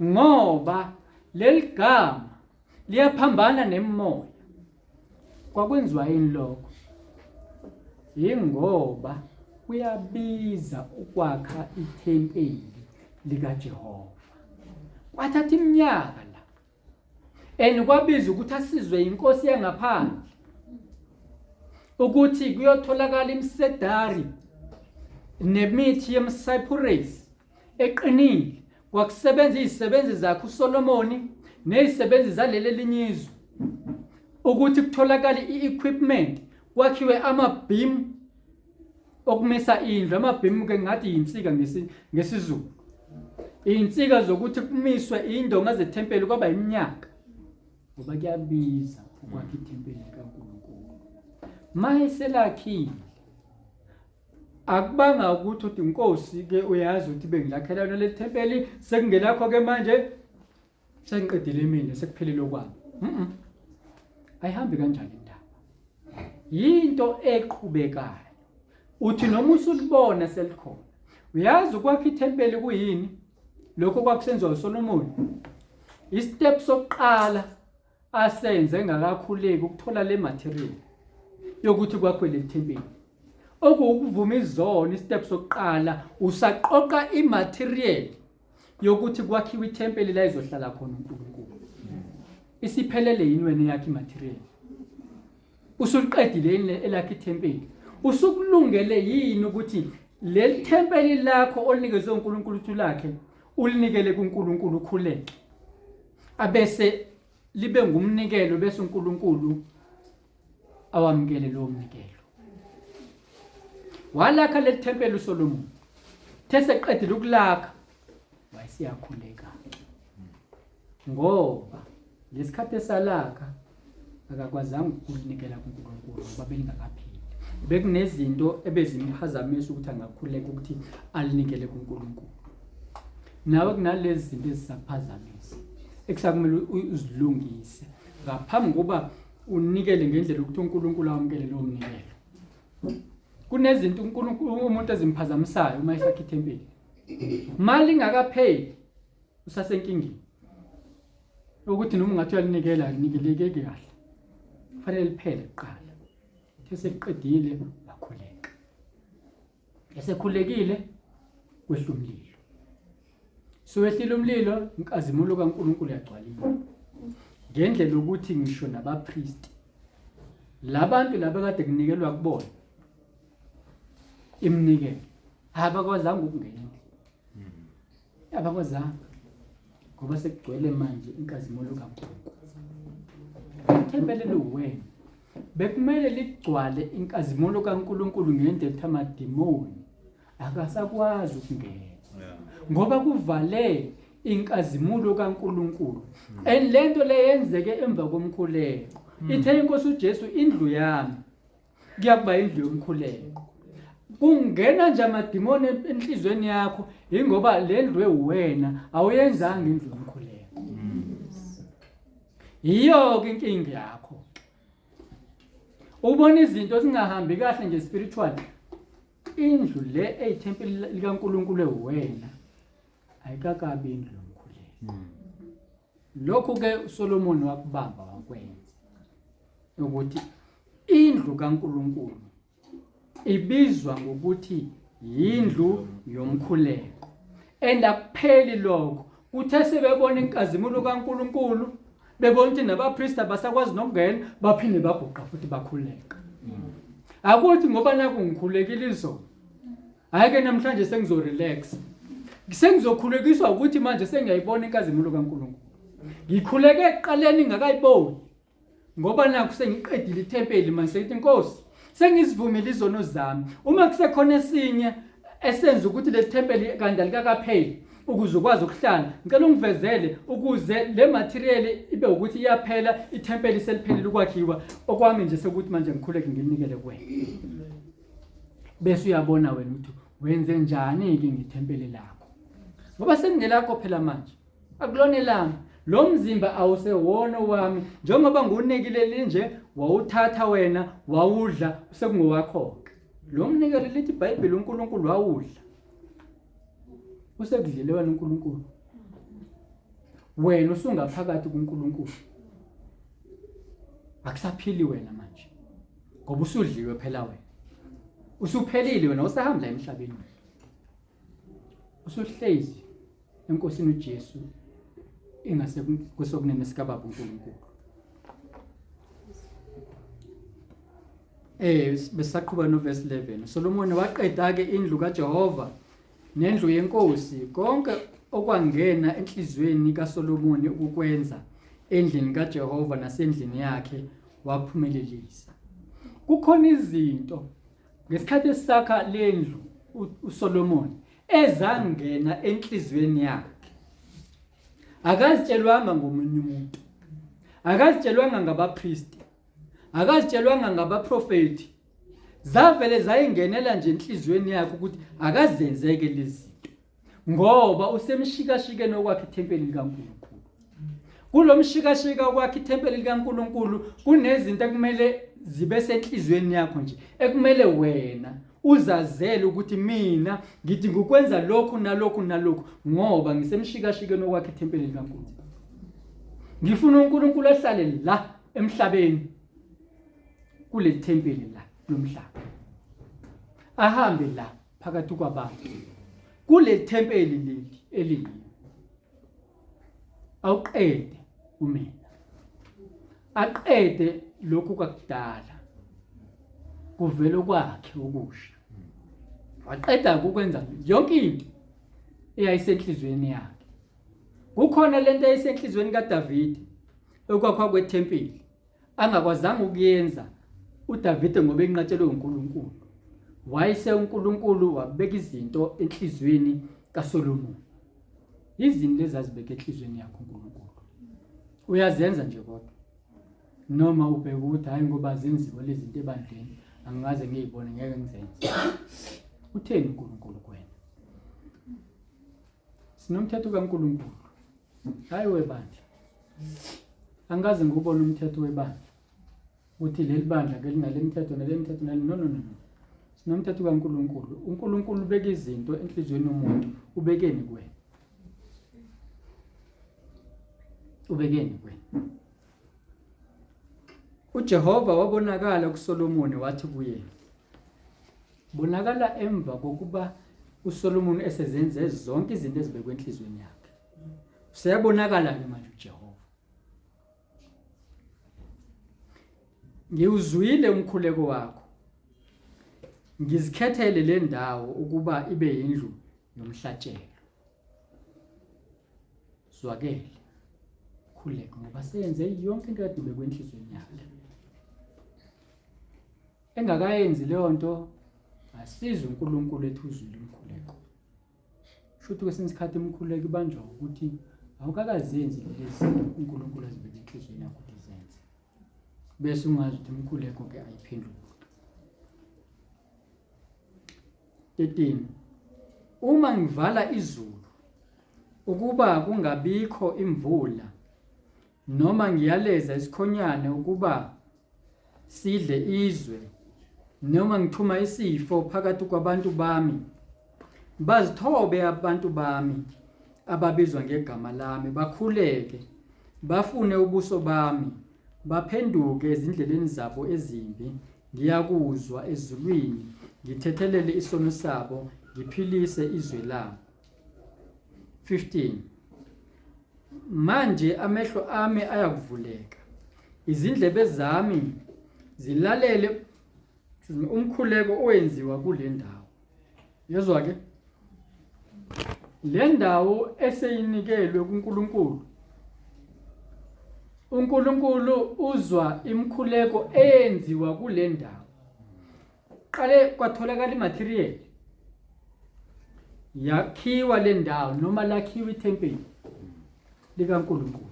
ngoba leli gama liyaphambana nemimoya. Kwakwenziwa yini lokho? Yingoba kuyabiza ukwakha ithempeli likaJehova. Kwathatha iminyaka la. And kwabiza ukuthi asizwe inkosi yangaphandle ukuthi kuyotholakala imisedari nemithi yemcypress eqinile. Kwakusebenza izisebenzi zakhe uSolomoni nezisebenzi zaleli elinye izwe ukuthi kutholakale i-equipment, kwakhiwe ama-beam okumisa indlu. Ama-beam ke ngathi yinsika ngesiZulu, iy'nsika zokuthi kumiswe iy'ndonga zethempeli. Kwaba iminyaka ngoba kuyabiza ukwakha ithempeli likaNkulunkulu. Mayeselakhile akubanga ukuthi uthi inkosi ke uyazi ukuthi bengilakhela lona leli thempeli, sekungelakho ke manje, sengiqedile mina, sekuphelele okwami. Ayihambi kanjani indaba, yinto eqhubekayo. Uthi noma usulibona selikhona, uyazi ukwakha ithempeli kuyini lokho kwakusenziwa uSolomoni. Istep sokuqala asenze engakakhuleki ukuthola le material yokuthi kwakho le thempeli, okuwukuvuma izono. Istep sokuqala usaqoqa imaterial yokuthi kwakhiwe ithempeli la izohlala khona uNkulunkulu. Isiphelele yini wena yakhe imaterial? Usuliqedile yini elakhe ithempeli? Usukulungele yini ukuthi leli thempeli lakho olinikezwe uNkulunkulu ukuthi lakhe ulinikele kuNkulunkulu, ukhuleke, abese libe ngumnikelo, bese uNkulunkulu awamukele lowo mnikelo? Walakha leli thempeli uSolomon, theseqedile ukulakha wayesiyakhuleka, ngoba ngesikhathi esalakha akakwazanga ukulinikela kuNkulunkulu ngoba belingakapheli. Bekunezinto ebezimphazamisa ukuthi angakhuleka ukuthi alinikele kuNkulunkulu. Nawe kunalezi zinto ezisakuphazamisa ekusakumele uzilungise ngaphambi kokuba unikele ngendlela ukuthi uNkulunkulu awamukele lowo mnikelo. Kunezinto uNkulunkulu umuntu ezimphazamisayo uma esakha ithempeli. Mali ingakapheli usasenkingeni ukuthi noma ungathi uyalinikela alinikelekeki kahle, kufanele liphele kuqala. Uthe seliqedile wakhuleka, esekhulekile kwehla umlilo. Sowehlile umlilo, inkazimulo kaNkulunkulu yagcwalile ngendlela yokuthi ngisho nabapristi labantu laba kade kunikelwa kubona iminikelo abakwazanga ukungena, abakwazanga ngoba sekugcwele manje inkazimulo kaNkulunkulu. Ithempeli liwena bekumele ligcwale inkazimulo kaNkulunkulu ngendlela ukuthi amadimoni akasakwazi ukungena ngoba kuvale inkazimulo kaNkulunkulu. And lento le yenzeke emva komkhuleko. Ithe inkosi uJesu, indlu yami kuyakuba indlu yomkhuleko. Kungena nje amadimoni enhlizweni yakho ingoba le ndlu ewuwena awuyenzanga indlu yomkhuleko. Yiyo-ke inkinga yakho, ubona izinto ezingahambi kahle nje spiritual. Indlu le eyithempeli likaNkulunkulu ewuwena ayikakabi indlu yomkhuleko. Lokhu ke uSolomon wakubamba wakwenza ukuthi indlu kaNkulunkulu ibizwa ngokuthi yindlu yomkhuleko. And akupheli lokho, kuthe sebebona inkazimulo kaNkulunkulu, bebona ukuthi nabapristi abasakwazi nokungena, baphinde baguqa futhi bakhuleka. Akuthi ngoba naku ngikhulekile izolo, hhayi ke namhlanje sengizorelax, sengizokhulekiswa ukuthi manje sengiyayibona inkazimulo kaNkulunkulu. Ngikhuleke ekuqaleni ngakayiboni, ngoba nakhu sengiqedile ithempeli manje, sengithi Nkosi sengizivumile izono zami, uma kusekhona esinye esenza ukuthi le thempeli kanti alikakapheli ukuze ukwazi ukuhlala ngicela ungivezele ukuze le material ibe ukuthi iyaphela ithempeli seliphelile ukwakhiwa okwami nje sekuthi manje ngikhuleke nginikele kuwena bese uyabona wena ukuthi wenze njani-ke ngethempeli lakho ngoba sekungelakho phela manje akulona elami lo mzimba awusewona owami njengoba ngiwunikile linje wawuthatha wena wawudla sekungowakho-ke lo mnikelo lithi ibhayibheli unkulunkulu wawudla usekudlile wena unkulunkulu wena usungaphakathi kunkulunkulu akusaphili wena manje ngoba usudliwe phela wena usuphelile wena usahamba la emhlabeni usuhlezi enkosini uJesu ingase kwesokunene sikababa uNkulunkulu eh besaqhuba no verse 11 Solomon waqeda ke indlu kaJehova nendlu yenkosi konke okwangena enhlizweni kaSolomoni ukukwenza endlini kaJehova nasendlini yakhe waphumelelisa kukhona izinto ngesikhathi esakha lendlu uSolomon ezangena enhlizweni yakhe akazitshelwanga ngomunye umuntu akazitshelwanga ngabapristi akazitshelwanga ngabaprofeti zavele zayingenela nje enhliziyweni yakhe ukuthi akazenzeke lezi zinto ngoba usemshikashikeni okwakhe ithempeli likaNkulunkulu kulomshikashika okwakhe ithempeli likaNkulunkulu kunezinto ekumele zibe senhliziyweni yakho nje ekumele wena uzazele ukuthi mina ngithi ngikwenza lokhu nalokhu nalokhu ngoba ngisemshikashikeni okwakhe ithempeli likaNkulunkulu ngifuna uNkulunkulu ahlale la emhlabeni kuleli thempeli la lomhlaba ahambe la phakathi kwabantu kuleli thempeli leli eliyini awuqede umina aqede lokhu kwakudala kuvele kwakhe okusha waqeda ukwenza yonke into eyayisenhlizweni yakhe kukhona lento eyayisenhlizweni kaDavide ekwakhwa kwethempeli angakwazanga ukuyenza uDavide ngoba enqatshelwe uNkulunkulu wayese uNkulunkulu wabeka izinto enhlizweni kaSolomon izinto ezazibeke enhlizweni yakho uNkulunkulu uyazenza nje kodwa noma ubheka ukuthi hayi ngoba zenziwe lezi zinto ebandleni angikaze ngiyibone ngeke ngizenze utheni uNkulunkulu kuwena sinomthetho kaNkulunkulu hayi webandla angikaze ngiwubone umthetho webandla ukuthi leli bandla ke linale mithetho nale mithetho nale no no no no sinomthetho kaNkulunkulu uNkulunkulu ubeka izinto enhliziyweni yomuntu ubekeni kuwena ubekeni kuwena uJehova wabonakala kuSolomoni wathi kuye bonakala emva kokuba uSolomoni esezenze zonke izinto ezibekwe enhliziyweni yakhe useyabonakala ke manje uJehova Ngiwuzwile umkhuleko wakho. Ngizikhethele le ndawo ukuba ibe yindlu yomhlatshelo. Zwakele. Khuleko ngoba seyenze yonke into kade ibekwe enhliziyweni yakhe. Engakayenzi leyo nto asize uNkulunkulu ethi uzwile umkhuleko. Shuthi kwesinye isikhathi umkhuleko ibanjwa ukuthi awukakazenzi lezi zinto uNkulunkulu azibeke enhliziyweni yakho ukuthi zenze. Bese ungazi ukuthi umkhuleko ke ayiphendulwa. 13 Uma ngivala izulu ukuba kungabikho imvula noma ngiyaleza isikhonyane ukuba sidle izwe noma ngithuma isifo phakathi kwabantu bami bazithobe abantu bami ababizwa ngegama lami bakhuleke bafune ubuso bami baphenduke ezindleleni zabo ezimbi ngiyakuzwa ezulwini ngithethelele isono sabo ngiphilise izwe labo 15 Manje amehlo ami ayakuvuleka, izindlebe zami zilalele umkhuleko owenziwa kule ndawo. Yezwa ke le ndawo eseyinikelwe kuNkulunkulu uNkulunkulu uzwa imikhuleko eyenziwa kule ndawo. Qale kwatholakala imaterial. Yakhiwa le ndawo noma lakhiwa ithempeli likaNkulunkulu.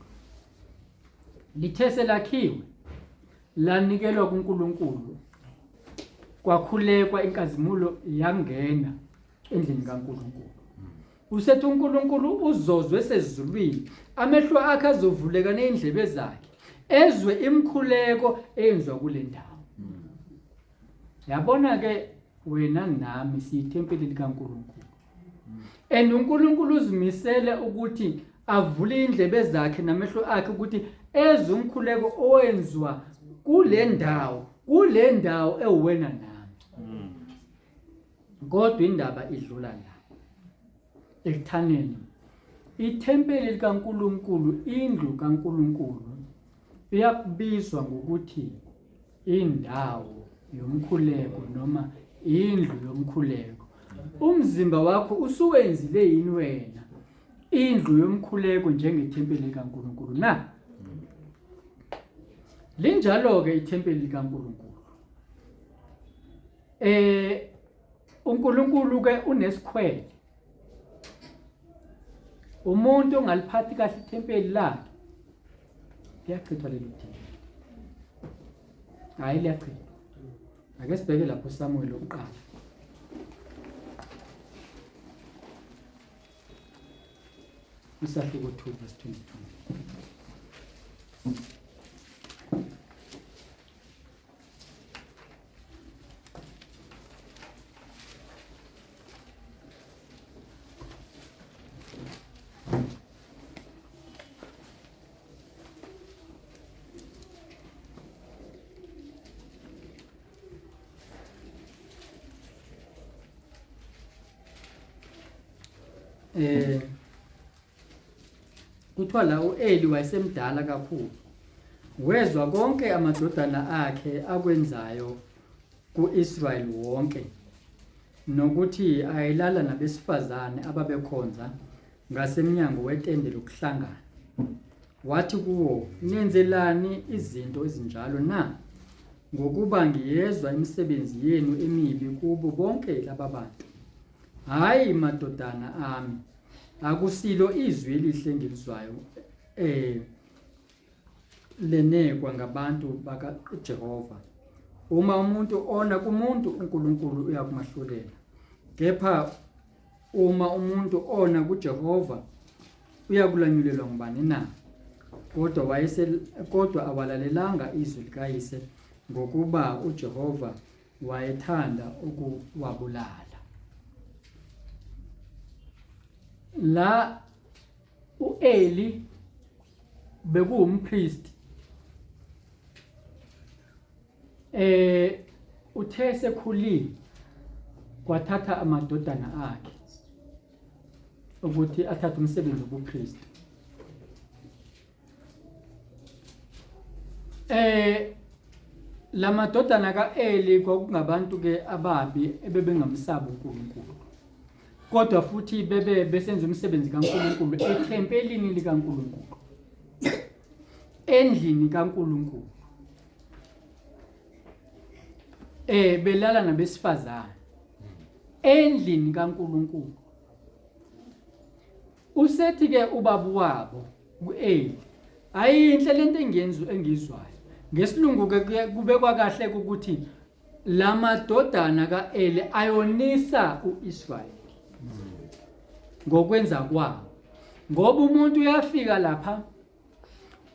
Lithe selakhiwe lanikelwa kuNkulunkulu kwakhulekwa inkazimulo yangena endlini kaNkulunkulu. Usethi uNkulunkulu uzozwe esezulwini, amehlo akhe azovuleka nezindlebe zakhe, ezwe imikhuleko eyenziwa kule ndawo. Yabona ke wena nami siyithempeli likaNkulunkulu. And uNkulunkulu uzimisele ukuthi avule indlebe zakhe namehlo akhe ukuthi ezwe umkhuleko owenziwa kule ndawo, kule ndawo ewuwena nami. Kodwa indaba idlula la. Ekuthaneni ithempeli likaNkulunkulu, indlu kaNkulunkulu iyakubizwa ngokuthi indawo yomkhuleko noma indlu yomkhuleko. Umzimba wakho usuwenzile yini wena indlu yomkhuleko njengethempeli likaNkulunkulu na? Linjalo-ke ithempeli likaNkulunkulu. Eh uNkulunkulu ke unesikhwele. Umuntu ongaliphathi kahle ithempeli lakhe liyachithwa lelo thempeli. Hayi liyachithwa. Ake sibheke lapho uSamuel okuqala. Isahluko 2 verse 22. Eh Kuthiwa la u-Eli wayesemdala kakhulu. Wezwa konke amadodana akhe akwenzayo ku-Israyeli wonke, nokuthi ayelala nabesifazane ababekhonza ngasemnyango wetende lokuhlangana. Wathi kuwo, Nenzelani izinto ezinjalo na? Ngokuba ngiyezwa imisebenzi yenu emibi kubo bonke laba bantu. Hhayi, madodana ami, akusilo izwi elihle engilizwayo eh lenekwa ngabantu bakaJehova. Uma umuntu ona kumuntu, uNkulunkulu uyakumahlulela. Kepha uma umuntu ona kuJehova, uyakulanyulelwa ngubani na? Kodwa wayese kodwa awalalelanga izwi likayise ngokuba uJehova wayethanda ukuwabulala. La uEli bekuwumpriest eh uthe sekhulile kwathatha amadodana akhe ukuthi athathe umsebenzi wobupriest Eh lamadodana kaEli kwakungabantu ke ababi ebebengamsabi uNkulunkulu. Kodwa futhi bebe besenza umsebenzi kaNkulunkulu ethempelini likaNkulunkulu. Endlini kaNkulunkulu. Eh belala nabesifazane. Endlini kaNkulunkulu. Usethi ke ubaba wabo uEli, ayinhle lento engiyenza engizwayo. Ngesilungu ke kubekwa kahle ukuthi lamadodana kaEli ayonisa uIsrayeli ngokwenza kwawo. Ngoba umuntu uyafika lapha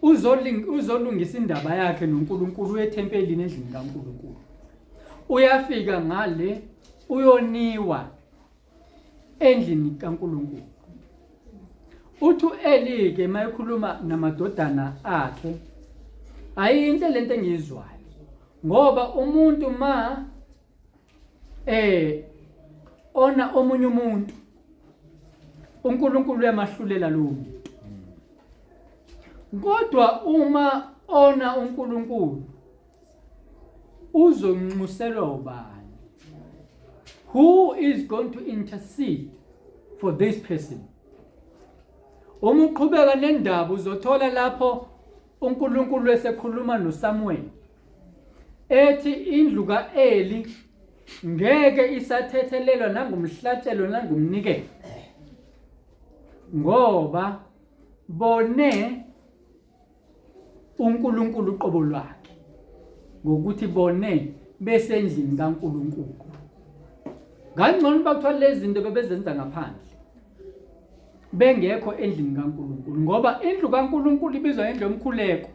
uzolungisa indaba yakhe noNkulunkulu ethempelini endlini kaNkulunkulu. Uyafika ngale uyoniwa endlini kaNkulunkulu. Uthi uEli ke mayekhuluma namadodana akhe ayinhle lento engiyizwayo ngoba umuntu ma eh ona omunye umuntu uNkulunkulu uyamahlulela lowo muntu kodwa uma ona uNkulunkulu uzonxuselwa ubani who is going to intercede for this person uma uqhubeka nendaba uzothola lapho uNkulunkulu esekhuluma noSamuel ethi indlu kaEli Ngeke isathethelelwa nangumhlatshelo nangumnikelo. Ngoba bone uNkulunkulu uqobo lwakhe ngokuthi bone besendlini kaNkulunkulu. Ngangcono bakuthiwa lezi zinto bebezenza ngaphandle bengekho endlini kaNkulunkulu ngoba indlu kaNkulunkulu ibizwa indlu yomkhuleko.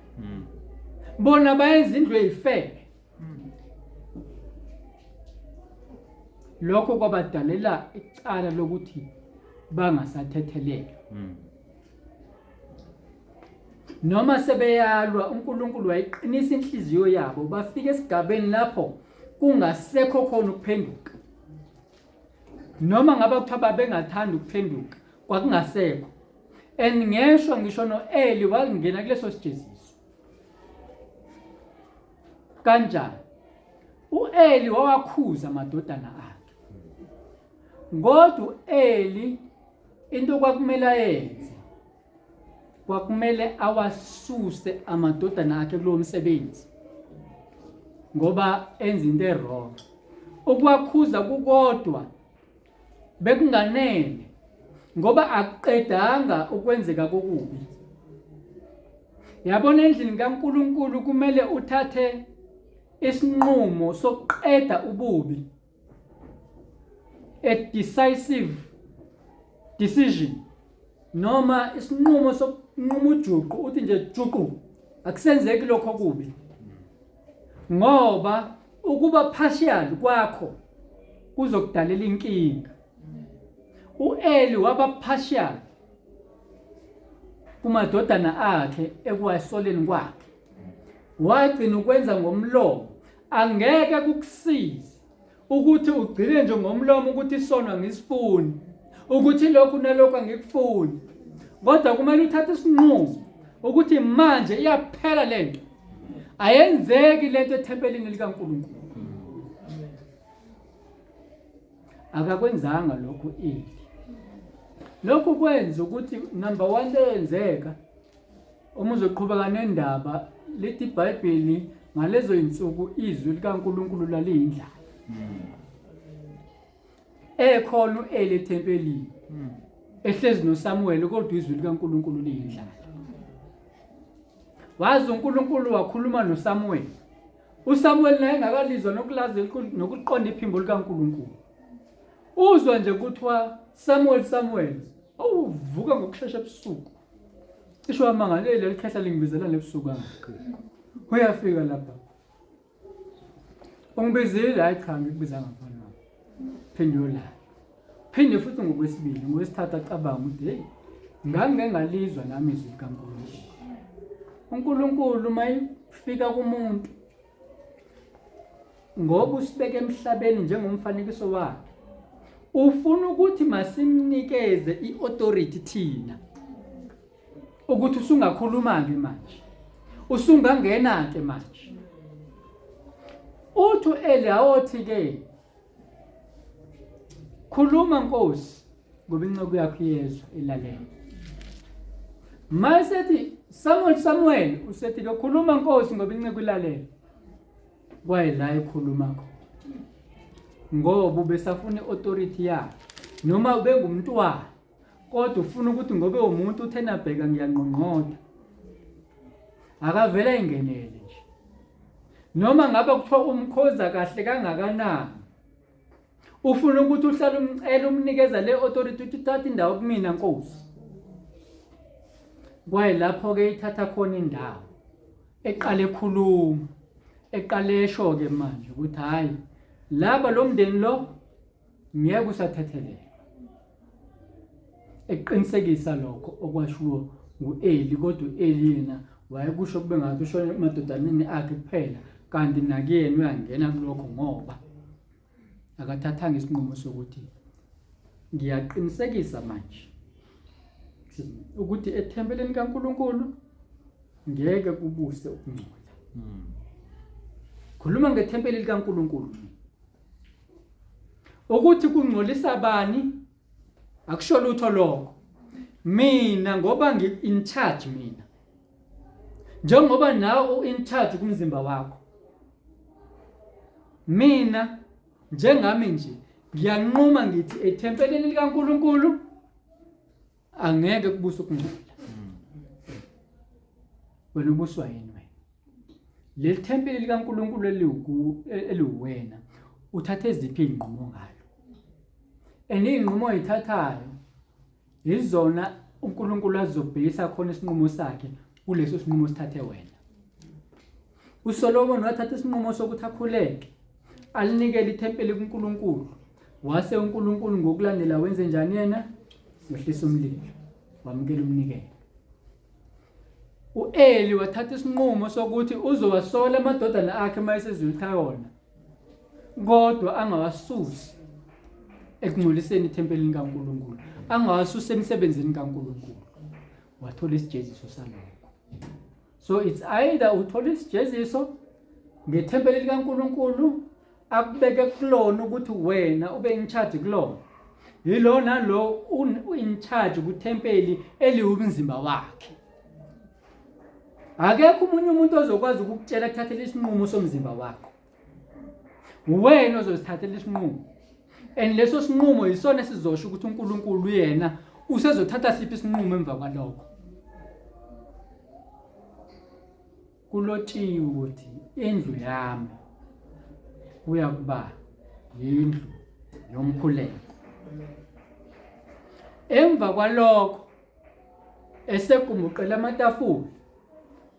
Bona bayenza indlu eyifebe. Lokho kwabadalela icala lokuthi bangasathethelelwa. Noma sebeyalwa uNkulunkulu wayiqinisa inhliziyo yabo bafika esigabeni lapho kungasekho khona ukuphenduka. Noma ngabe kuthiwa babengathanda ukuphenduka kwakungasekho. And ngeshwa ngisho no-Eli wangena kuleso sijeziso. Kanjani? U-Eli wawakhuza amadodana akhe. Kodwa u-Eli into kwakumele ayenze kwakumele awasuse amadodana akhe kulowo msebenzi ngoba enza into e-wrong. Ukuwakhuza kukodwa bekunganele ngoba akuqedanga ukwenzeka kokubi. Yabona endlini kaNkulunkulu kumele uthathe isinqumo sokuqeda ububi. A decisive decision noma isinqumo sokunquma ujuqu uthi nje juqu akusenzeki lokho okubi ngoba ukuba partial kwakho kuzokudalela inkinga. U-Eli waba partial kumadodana akhe ekuwasoleni kwakhe, wagcina ukwenza ngomlomo. Angeke kukusize ukuthi ugcine nje ngomlomo ukuthi isono angisifuni, ukuthi lokhu nalokhu angikufuni, kodwa kumele uthathe isinqumo ukuthi manje iyaphela lento, ayenzeki lento ethempelini likaNkulunkulu. Akakwenzanga lokhu Eli. Lokhu kwenza ukuthi number 1 leyenzeka uma uzoqhubeka nendaba lithi iBhayibheli ngalezo insuku izwi likaNkulunkulu laliyindlala. Ekhona uEli ethempelini. Ehlezi noSamuel kodwa izwi likaNkulunkulu liyindlala. Wazi uNkulunkulu wakhuluma noSamuel. USamuel naye engakalizwa nokulazi nokuqonda iphimbo likaNkulunkulu. Uzwa nje kuthiwa Samuel Samuel, awuvuka ngokushesha ebusuku. Cishe wamangalele leli khehla lingibizela lebusuku kangaka. Uyafika lapha. Ungibizile? Hayi cha, ngikubizanga mfana wami. Phinde uyolala. Phinde futhi ngokwesibili, ngokwesithathu acabanga ukuthi hey, ngangike ngalizwa nami izwi likaNkulunkulu. UNkulunkulu uma efika kumuntu ngoba usibeke emhlabeni njengomfanekiso wakhe, ufuna ukuthi masimnikeze i-authority thina ukuthi usungakhuluma-ke manje, usungangena-ke manje. Uthi u-Eli awothi-ke khuluma Nkosi ngoba inceku yakho iyezwa ilalela. Mayesethi Samuel Samuel usethi ke khuluma Nkosi ngoba inceku ilalela. Kwaye la ekhuluma khona. Ngoba ubesafuna i-authority yakhe noma ubengumntwana kodwa ufuna ukuthi ngobe umuntu uthena bheka ngiyangqongqotha. Akavele ayingenele nje. Noma ngabe kuthiwa umkhoza kahle kangakanani ufuna ukuthi uhlale umcela umnikeza le authority ukuthi uthathe indawo kumina Nkosi. Kwaye lapho ke ithatha khona indawo eqale ekhuluma eqale esho ke manje ukuthi hayi laba lo mndeni lo ngeke usathethelelwa. Eqinisekisa lokho okwashiwo ngu-Eli kodwa u-Eli yena wayekusho kube ngathi usho emadodaneni akhe kuphela kanti nakuyena uyangena kulokho ngoba akathathanga isinqumo sokuthi ngiyaqinisekisa manje ukuthi ethempelini kaNkulunkulu ngeke kubuse ukungcola. Khuluma ngethempeli likaNkulunkulu. Ukuthi kungcolisa bani akusho lutho lokho. Mina ngoba ngi in charge mina. Njengoba nawe u in charge kumzimba wakho. Mina Njengami nje ngiyanquma ngithi ethempelini likaNkuluNkulu angeke kubuse ukungcola. Wena ubuswa yini wena? Leli thempeli likaNkuluNkulu eliwuwena uthathe ziphi izinqumo ngalo? And izinqumo oyithathayo Yizona uNkulunkulu azobhekisa khona isinqumo sakhe kuleso sinqumo sithathe wena. USolomon wathatha isinqumo sokuthi akhuleke, alinikele ithempeli kuNkulunkulu. Wase uNkulunkulu ngokulandela wenze njani yena? Wehlisa umlilo, wamukela umnikelo. U-Eli wathatha isinqumo sokuthi uzowasola amadodana akhe uma esezulitha yona. Kodwa angawasusi ekungcoliseni ithempeli likaNkulunkulu, angawasusi emsebenzini kaNkulunkulu. Wathola isijeziso salokho. So it's either uthola isijeziso ngethempeli likaNkulunkulu akubeke kulona ukuthi wena ube in charge kulona. Yilo nalo u-in charge kuthempeli eliwumzimba wakhe. Akekho umunye umuntu ozokwazi ukukutshela kuthathela isinqumo somzimba wakho. Uwena ozosithathela isinqumo. And leso sinqumo yisona esizosho ukuthi uNkulunkulu yena usezothatha siphi isinqumo emva kwalokho. Kulotshiwe ukuthi indlu yami kuyakuba yindlu yomkhuleko. Emva kwalokho esegumuqela amatafula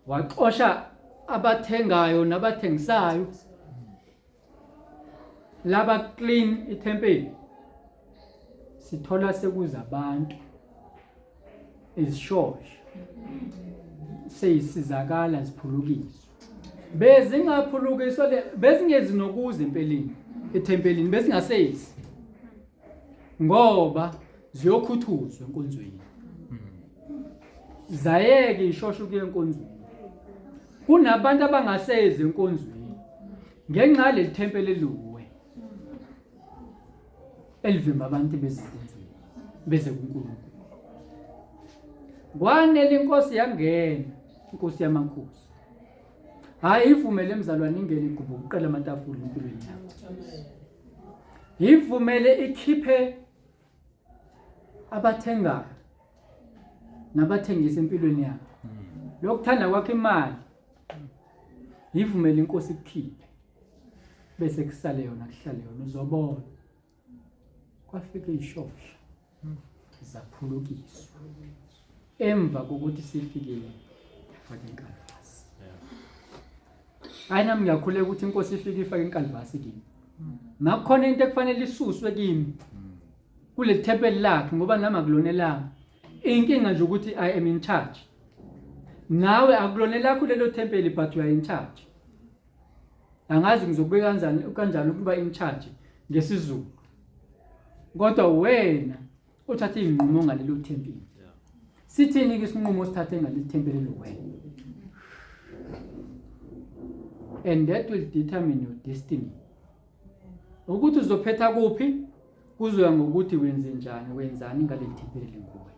waxosha abathengayo nabathengisayo laba clean ithempeli sithola sekuza abantu izishosha seyisizakala ziphulukiswa bezingaphulukiswa bezingezi nokuza empeleni ethempelini bezingasezi ngoba ziyokhuthuzwa enkonzweni zayeke ishosha ukuya enkonzweni kunabantu abangasezi enkonzweni ngenxa yaleli thempeli eliwe elivimba abantu bezinkonzweni beze kuNkulunkulu. Kwanele inkosi yangena, inkosi yamakhosi. Hayi ivumele mzalwane ingene igubhukuqela amatafula empilweni yakho. Ivumele ikhiphe abathengayo nabathengisa empilweni yakho. Lokuthanda kwakho imali ivumele inkosi ikukhiphe bese kusale yona kuhlale yona uzobona. Kwafika ishosha zaphulukiswa emva kokuthi sifikile yafaka inkalvasi. Hayi nami ngiyakhuleka ukuthi inkosi ifike ifake inkalvasi kimi. Makukhona into ekufanele isuswe kimi kuleli thempeli lakhe ngoba nami akulona elami. Inkinga nje ukuthi I am in charge. Nawe akulona elakho lelo thempeli but you are in charge. Angazi ngizokubeka kanjani kanjani ukuba in charge ngesiZulu. Kodwa wena uthatha izinqumo ngalelo thempeli. Sithini ke isinqumo osithathe ngaleli thempeli wena? And that will determine your destiny. Ukuthi uzophetha kuphi kuzoya ngokuthi wenze njani, wenzani ngaleli thempeli lenguwe.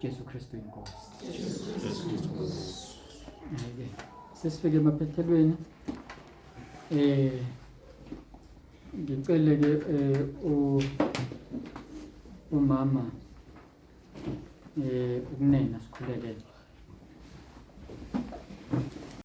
Jesu Kristu inkosi. Jesu Kristu inkosi. Sesifike emaphethelweni. Eh ngicele ke eh u umama eh ukunena sikhulekele.